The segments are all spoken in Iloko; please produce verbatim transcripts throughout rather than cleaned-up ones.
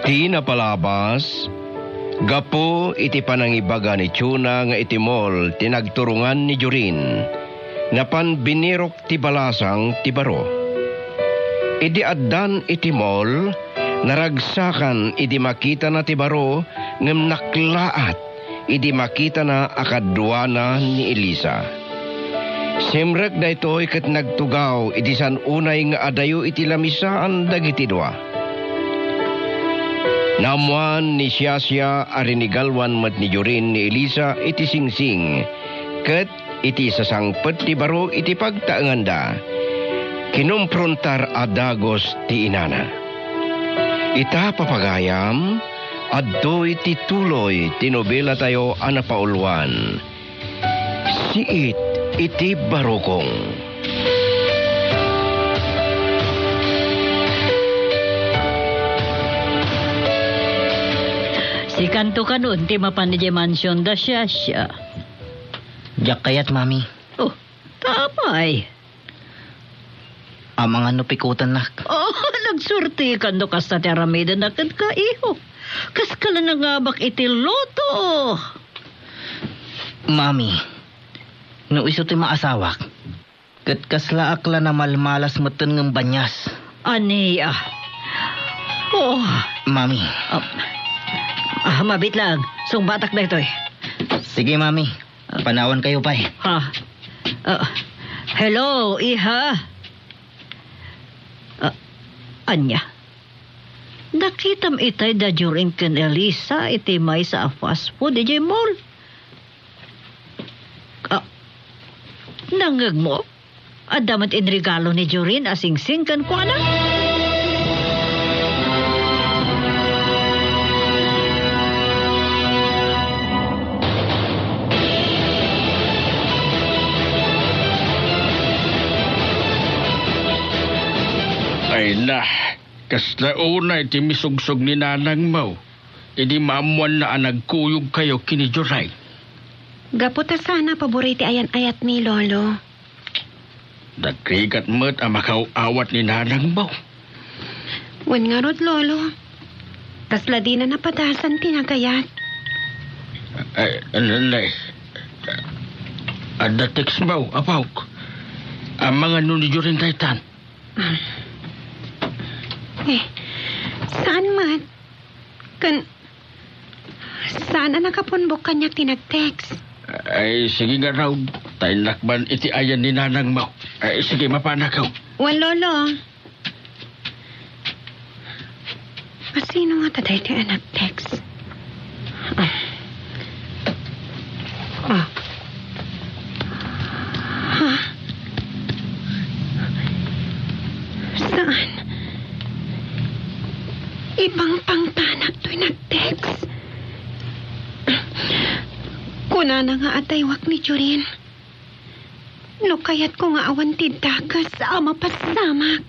Ti napalabas, gapu iti panangibaga ni Chona nga iti mall ti nagturongan ni Jorin, napan binirok ti balasang ti baro. Idi addan iti mall, naragsakan idi makitana ti baro ngem naklaat idi makitana a kaduana ni Elisa. Simrek daytoy ket nagtugaw iti san unay nga adayo iti lamisaan dagiti dua. Naammoan ni Siasia a rinigaluan met ni Jorin ni Elisa iti singsing, ket iti sasangpet ti baro iti pagtaenganda, kinumprontar a dagus ti inana. Ita, papagayam, adtoy ti tuloy ti nobelatayo a napauluan, Siit iti Barukong. Sikanto kanon ti mapan idiay mansion da Siasia. Diak kayat, Mami. Oh, ta apay? Amangan no pikutannak. Oh, nagsuertekan no kasta ti aramidenna kenka, iho. Kaska la nangabak iti loto. Mami, no isu ti maasawak, ket kaslaak la namalmalas metten ngem banias. Ania? Oh. Mami. Ah, ah, mabitlang. Sungbatak daytoy. Sige, Mami. Panawankayo pay. Ha? Ah, hello, iha. Ah, ania? Nakitam itay da Jorin ken Elisa iti maysa a fast food idiay mall? Ah, nangngegmo? Adda met inregalo ni Jorin a singsing kenkuana? Ay na, kasla unay ti misugsog ni nanangmo idi maammoanna a nagkuyogkayo ken ni Jorin. Gapu ta saan a pabor iti ayan-ayat ni Lolo. Nagrigat met a makaaw-awat ni nanangmo. Wen ngarud, Lolo. Kasla dina napadasan ti nagayat. Ay, ananay. Adda textmo, apok. Amangan no ni Jorin daytan. Ah. Eh, saan met? Ken, saan a nakapumbok kaniak ti nag-text? Ay, sige ngarud, ta innak man iti ayan ni nanangmo. Ay, sige, mapanakon. Wen, Lolo. Asino ngata daytoy a nag-text? Ah. Ah. Ha? Saan? Ipangpangtanak toy nag-text. Kunana nga adaywak ni Jorin. No kayatko nga awan ti dakes a mapasamak.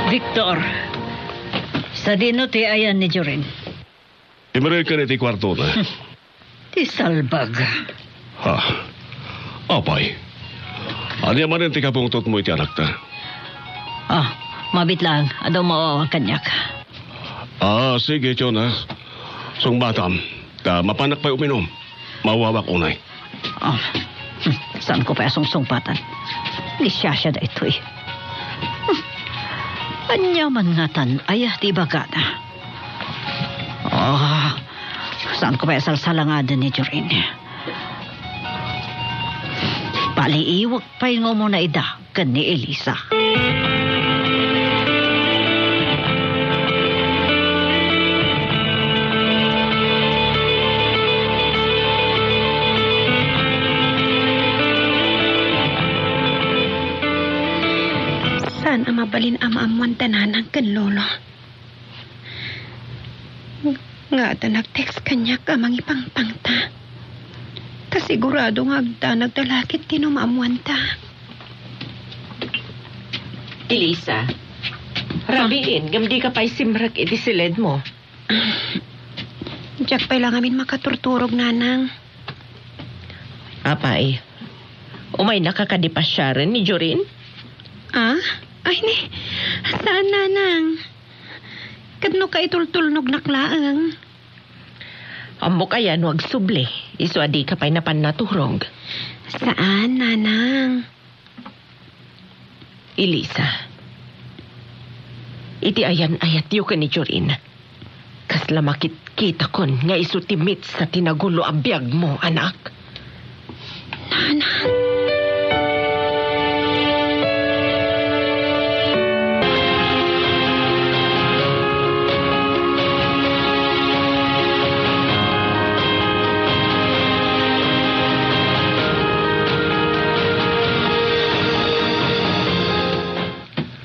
Victor, sadino ti ayan ni Jorin? Immanuel ken iti kuartona. Ti salbag. Ha? Apay? Ania manen ti kapungtotmo iti anakta? Ah, mabitlang, adda umaaw kaniak. Ah, sige, Chona. Sungbatam. Ta mapanak pay uminom. Mawawak unay. Ah, hmm, saanko pay a sungsungpatan. Ni Siasia daytoy. Hmm, ania man ngatan aya ti ibagana? Ah, saanko pay a salsalangaden ni Jorin. Paliiwek pay nga umuna ida ken ni Elisa. Saan a mabalin a maammoan da nanang ken lolo nga adda nag-text kaniak a mangipangpangta. Ta sigurado nga agdanag da la ketdi no maammoanta. Elisa, Rabiin, ngem dika pay simrek iti siledmo. Diak pay la ngamin makaturturog, Nanang. Apay, umaynaka kadi pasiaren ni Jorin? Ah? Ay, ni, saan, Nanang? Ket no kaitultulnognak laeng? Ammok aya no agsubli, isu a dika pay napan naturog? Saan, Nanang? Elisa, iti ayan-ayatyo ken ni Jorin, kasla makitkitakon nga isu ti mitsa ti nagulo a biagmo, anak. Nanang.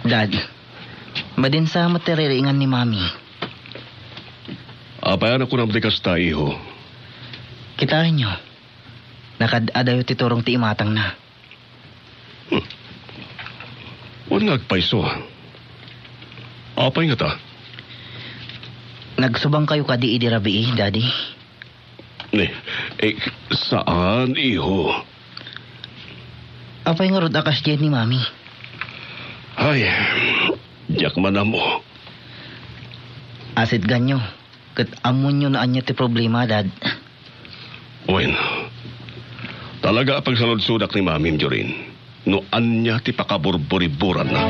Dad, madin sa met ti ririingan ni Mami. Apay a nakunam ti kasta, iho? Kitaenyo, nakaad-adayo ti turong ti imatangna. Hmm. Wen nga agpayso. Apay ngata? Nagsubangkayo kadi idi rabii, Daddy? Ni, eh, saan, iho? Apay ngarud a kasdiay ni Mami? Ay, diak man ammo. Asidganyo, ket ammonyo no ania ti problema, Dad. Wen, talaga a pagsaludsodak ni Mamim, Jorin, no ania ti pakaburburiburanna.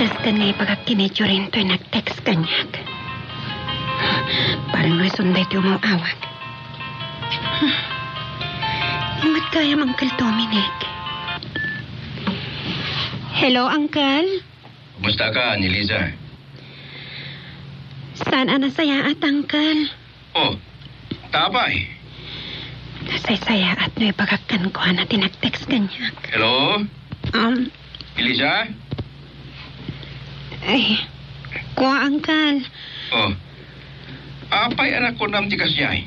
Dastan nga ibagak ken ni Jorin toy nag-text kaniak. Parang reason daytoy umaw-awag. Ngem met gayam, Uncle Dominic. Hello, Uncle? Kumusta ka, ni Liza? Saan a nasayaat, Uncle? Oh, ta apay? Nasaysayaat no ibagak kenkuana ti nag-text kaniak. Hello? Um, Elisa? Ay, kua, Uncle. Oh. Apay a nakunam ti kasdiay?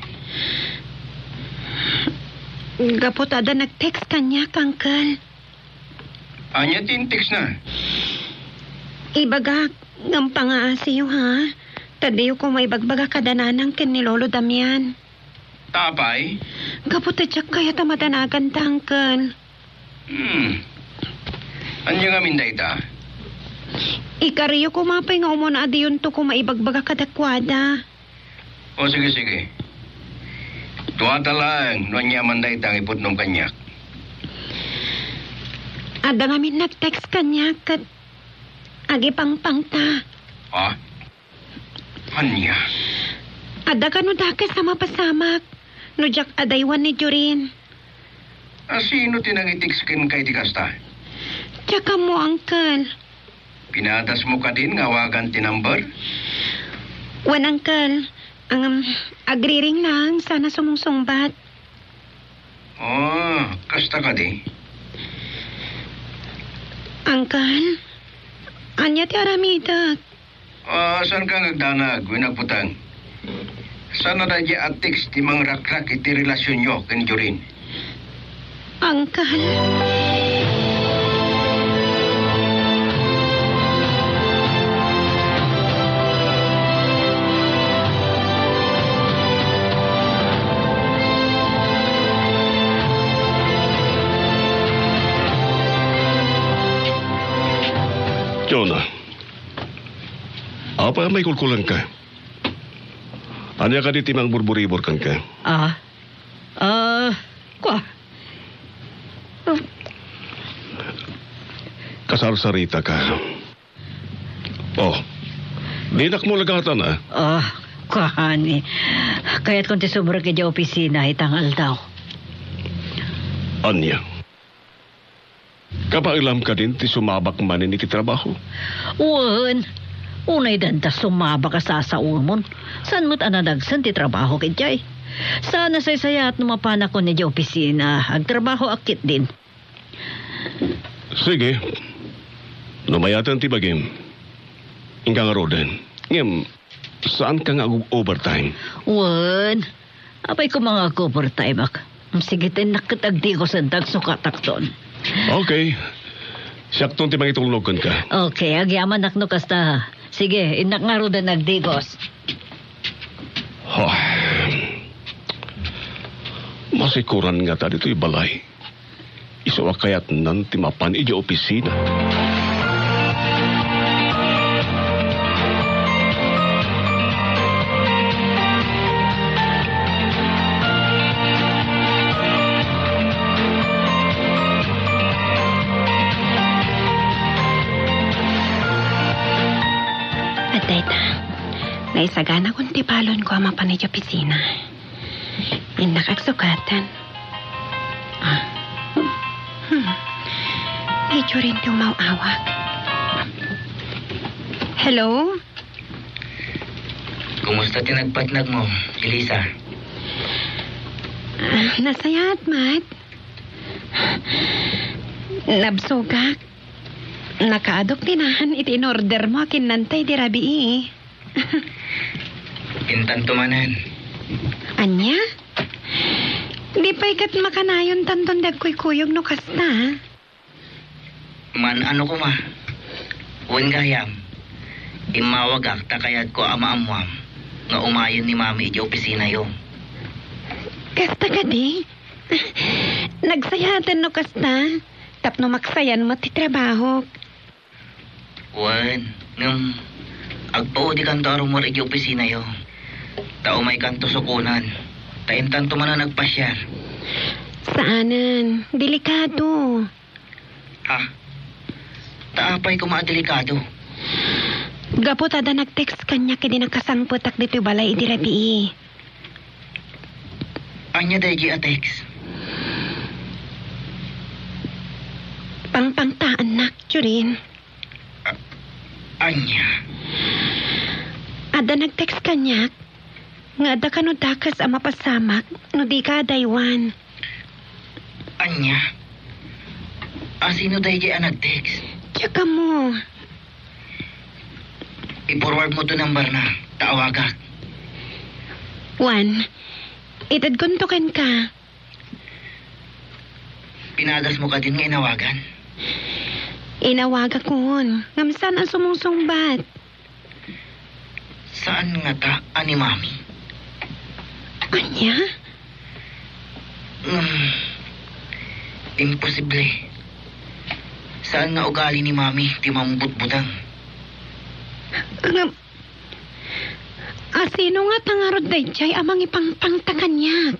Gapu ta adda nag-text kaniak, Uncle. Ania ti in-textna? Ibagak, ngem pangaasiyo, ha? Ta diyo koma ibagbaga kada nanang ken ni Lolo Damian. Ta apay? Gapu ta diak kayat a madanaganta, Uncle. Hmm. Ania ngamin dayta? Ikariyo koma pay nga umuna a diyonto koma ibagbaga kadakuada. O, sige, sige. Duata laeng no ania man dayta nga ipudnom kaniak. Adda ngamin nag-text kaniak ket agipangpangta. Ha? Ania? Adda kano dakes a mapasamak no diak adaywan ni Jorin. A sino ti nangitext kenka iti kasta? Diak ammo, Uncle. Pinatasmo kadin nga awagan ti number? Wen, Uncle. Ngem, agriring lang, saan a sumungsungbat. Oh, kasta kadi? Uncle, ania ti aramidek? Ah, saan ka nga agdanag wenno agbuteng? Saan a daydiay a text ti mangrakrak iti relasionyo ken Jorin? Uncle. Jonah. Apay a maikulkulanka? Ania kadi ti mangburburibor kenka? Ah, ah, kua. Kasarsaritaka. Oh, dinak mo lagatan, ah. Ah, kuani. Kayatkon ti sumrek idiay opisina ita nga aldaw. Ania? Kabaelam kadin ti sumabak manen iti trabaho? Wen, unay danta sumabak a sasaemon. Saan met a nadagsen ti trabaho ketdiay. Saan a saysayaat no mapanakon idiay opisina, agtrabahoak ketdin. Sige. No mayaten ti bagim. Inka ngaruden. Ngem, saanka nga ag-overtime? Wen, apay koma nga ag-overtime ak. Sige, ta innak ket agdigos ket agsukatakton. Okay. Siakton ti mangitulnog kenka. Okay, agyamanak no kasta. Sige, innak ngaruden agdigos. Hoy. Masikuran ngata ditoy balay. Isu a kayatnan ti mapan idiay opisina. At dayta, naisaganakon ti balonko a mapan idiay opisina. Innak agsukatan. Ah. Hmm. Ni Jorin ti umaw-awag. Hello? Kumusta ti nagpatnag mo, Elisa? Ah, nasayaat met. Nabsogak. Nakaadok ti nahan iti in-order mo a kinnanta idi rabii. Intanto manen. Ania? Di pay ket makanayontanton ti agkuykuyog no kasta. Man-ano koma. Wen gayam, immawagak ta kayatko a maammuam nga umayen ni Mami idiay opisinayo. Kasta kadi? Nagsayaatan no kasta, tapno maksayan met ti trabahok. Wen, ngem agpaudikanto a rummuar idiay opisinayo. Ta umaykanto sukonen. Ta intanto manen agpasiar. Saanen, delikado. Ha? Ta apay koma a delikado? Gapu ta adda nag-text kaniak idi nakasangpetak ditoy balay idi rabii. Ania daydiay a text? Pangpangtaannak, Jorin. A-, ania? Adda nag-text kaniak nga adda kano dakes a mapasamak no dika adaywan. Ania? A sino daydiay a nag-text? Diak ammo. I-forward mo to number na, ta awagak. Wen, itedkonto kenka. Pinagasmo kadin nga inawagan? Inawagakon, ngem saan a sumungsungbat. Saan ngata a ni Mami? Ania? Ngem, imposible. Saan nga ugali ni Mami ti mambutbuteng? Ngem, a sino ngata ngarud daydiay a mangipangpangta kaniak?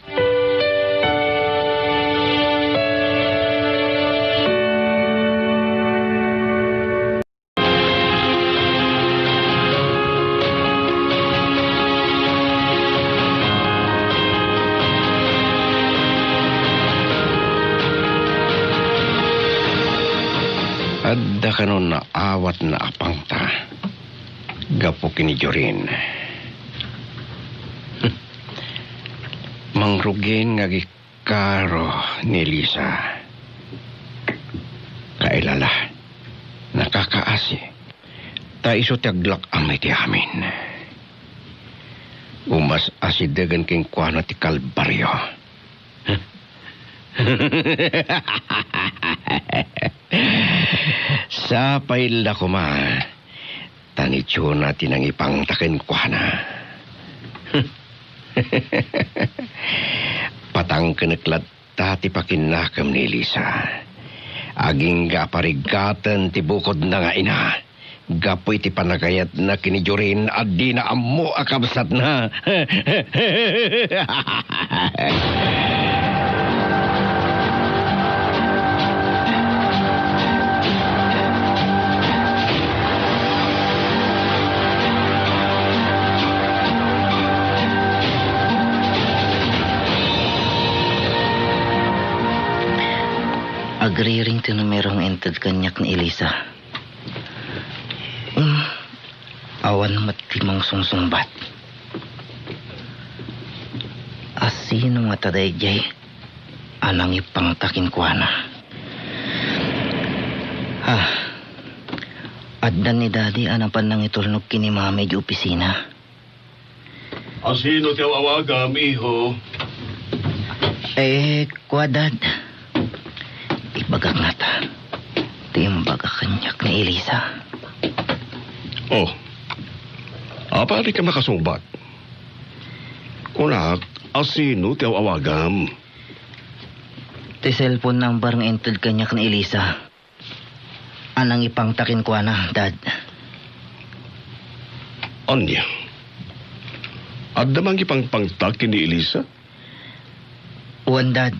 Adda kano naawatna a pangta gapu ken ni Jorin. Mangrugin nga agikaro ni Elisa. Kailala, nakakaasi. Ta isu ti aglak-am iti amin. Umas-asidegen kenkuana ti kalbario. Sapay la koma, ta ni Jonah ti nangipangta kenkuana. Patangkenek latta ti pakinnakem ni Elisa. Agingga a parigaten ti bukodna nga ina. Gapu iti panagayatna ken ni Jorin a dina ammo a kabsatna. Agriring ti numero nga inted kaniak ni Elisa. Hmm, awan met ti mangsungsungbat. A sino ngata daydiay a nangipangta kenkuana? Ah, Adda ni Daddy a napan nangitulnog ken ni Mami idiay opisina. Asino ti aw-awagam, iho? Eh, kua, Dad. Ibagak ngata ti imbagak kaniak ni Elisa. Oh, apay a dika makasungbat? Kunak, asino ti aw-awagam? Ti cellphone number nga inted kaniak ni Elisa a nangipangta kenkuana, Dad. Ania? Adda mangipangpangta ken ni Elisa? Wen, Dad.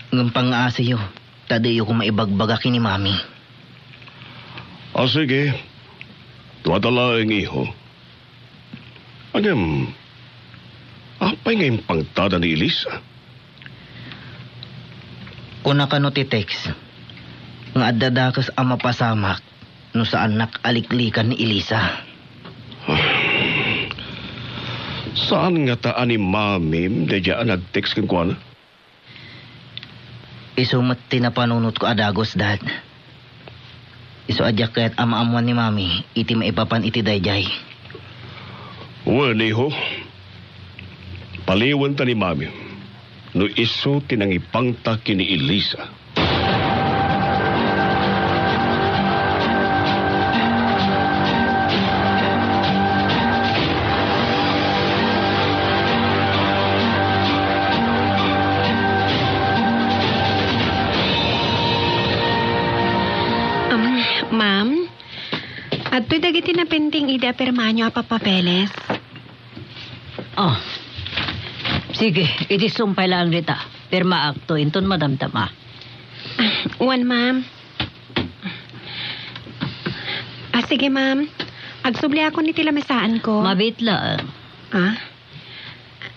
Ngem pangngaasiyo, ta diyo koma ibagbaga ken ni Mami. Ah, sige. Duada laeng, iho. Ngem, apay nga impangtada ni Elisa? Kuna kano ti text nga adda dakes a mapasamak no saannak a liklikan ni Elisa. Saan ngata a ni Mamim daydiay a nag-text kenkuana? Isu met ti napanunotko a dagus, Dad. Isu a diak kayat a maammuan ni Mami iti maipapan iti daydiay. Wen, iho. Paliwenta ni Mami no isu ti nangipangta ken ni Elisa. Um, ma'am, adtoy dagiti napending idi apirmaanyo a papapeles. Oh. Sige, idi sumpay laeng dita. Pirmaakto inton madamdama. Ah, wen, ma'am. Ah, sige, ma'am. Agsubliakon iti lamisaanko. Mabiit laeng. Ah?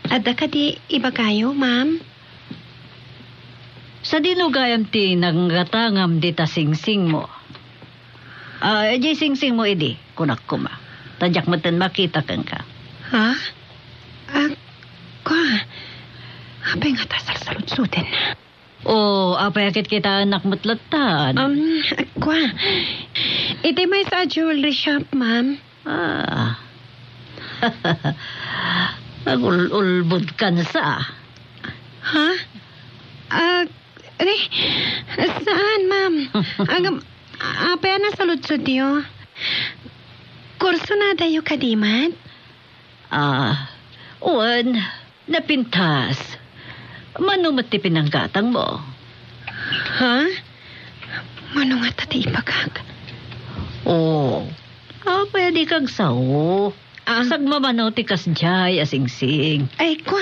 Adda kadi ibagayo, ma'am? Sadino gayam ti nanggatangam dita singsingmo? Ah, idiay singsingmo idi, kunak koma. Ta diak metten makita kenka. Ha? Ah, kua. Apay ngata a salsaludsoden? Oh, apay a kitkitaennak met lattan? Um, kua. Iti maysa a jewelry shop, ma'am. Ah. Agul-ulbodkan sa. Ha? Ah, eh, saan, ma'am? Agam-, apay a nasaludsodyo? Kursunadayo kadi met? Ah, wen, napintas. Mano met ti pinanggatangmo? Ha? Mano ngata ti ibagak? Oh, apay a dika agsao? Ah. Sagmamano ti kasdiay a singsing. Ay, kua.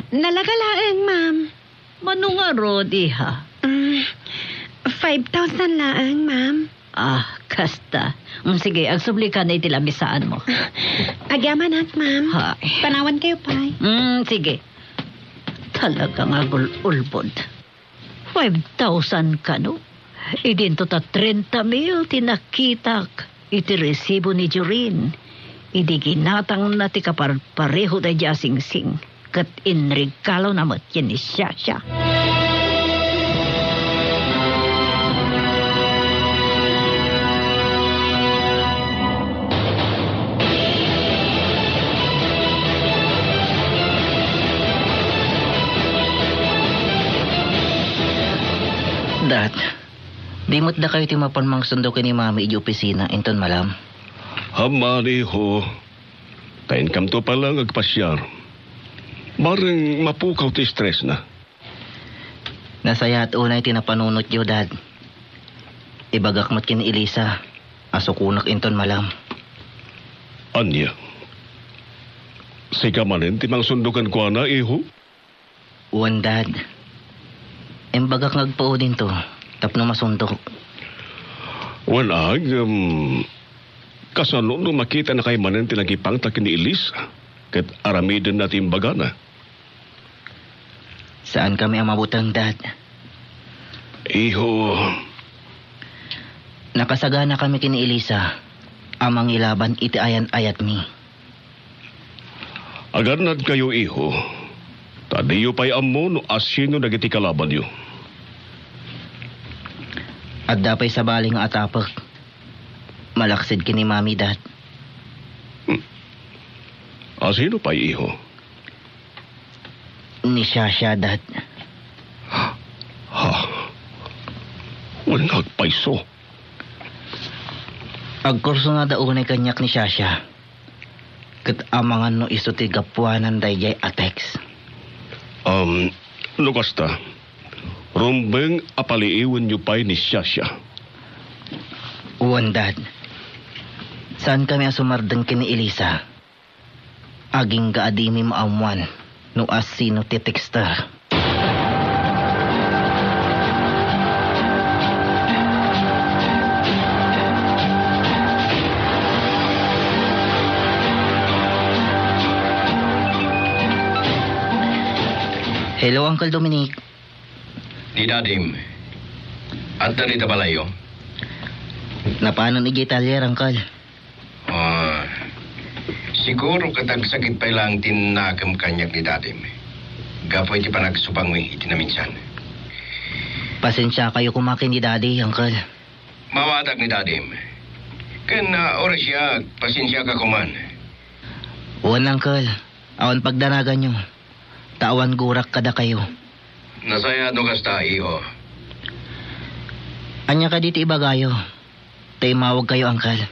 Nalaga laeng, ma'am. Mano ngarud, iha? Mm, five thousand laeng, ma'am. Ah, kasta. Mm, sige, agsublika iti lamisaanmo. Agyamanak, ma'am. Hay. Panawankayo pay. Mm, sige. Talaga nga agul-ulbod. Five thousand kano? Idinto ta trenta mil ti nakitak iti resibo ni Jorin. Idi ginatangna ti kaparpareho daydiay a singsing, ket inregalona met ken ni Shasha. Dad, di met dakayo ti mapan mangsundo ken ni Mami idiay opisina inton malam? Amman, iho. Ta inkamto pay laeng agpasiar. Bareng mapukaw ti stressna. Nasayaat unay ti napanunotyo, Dad. Ibagak met ken ni Elisa a sukonak inton malam. Ania? Sika manen ti mangsundo kenkuana, iho? Wen, Dad. Imbagak nga agpao dinto tapno masundok. Wen, agem, kasano no makitanakay manen ti nangipangta ken ni Elisa ket aramidenna ti imbagana? Saankami a mabuteng, Dad. Iho. Nakasaganakami ken ni Elisa a mangilaban iti ayan-ayatmi. Agannadkayo, iho, ta diyo pay ammo no asino dagiti kalabanyo. Adda pay sabali nga atapek. Malaksid ken ni Mami, Dad. Hmm. A sino pay, iho? Ni Shasha, Dad. Ha? Wen nga agpayso. Agkursunada unay kaniak ni Shasha. Ket amangan no isu ti gapuanan daydiay a text. Um, no kasta, rumbeng a paliiwenyo pay ni Shasha. Wen, Dad. Saankami a sumardeng ken ni Elisa. Agingga a dimi maammuan no asino ti texter. Hello, Uncle Dominic. Ni Dadim, adda dita balayyo? Napanon idiay talyer, Uncle. Ah, siguro ket agsakit pay laeng ti nakem kaniak ni Dadim. Gapu iti panagsubangmi iti naminsan. Pasensiakayo koma ken ni Daddy, Uncle. Mawadak ni Dadim. Ken, ah, ora siak, pasensiaka koman. Wen, Uncle. Awan pagdanaganyo. Ta awan gurak kadakayo. Nasayaat no kasta, iho. Ania kadi ti ibagayo? Ta immawagkayo, Uncle.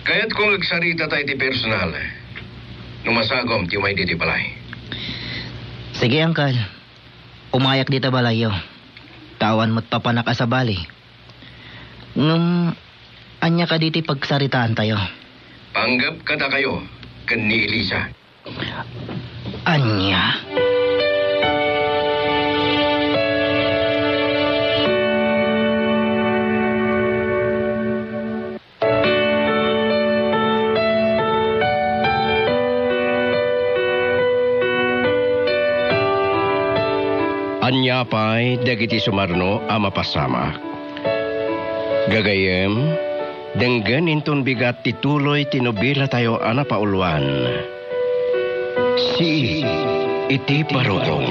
Kayatko nga agsarita tayo ti personal. No masagom ti umay ditoy balay. Sige, Uncle. Umayak dita balayyo. Ta awan met papanak a sabali. Ngem, ania kadi ti pagsaritaantayo? Panggep kadakayo ken ni Elisa. Ania? Ania pay dagiti sumarno a mapasamak? Gagayyem, denggen inton bigat ti tuloy ti nobelatayo a napauluan, Sii iti Barukong.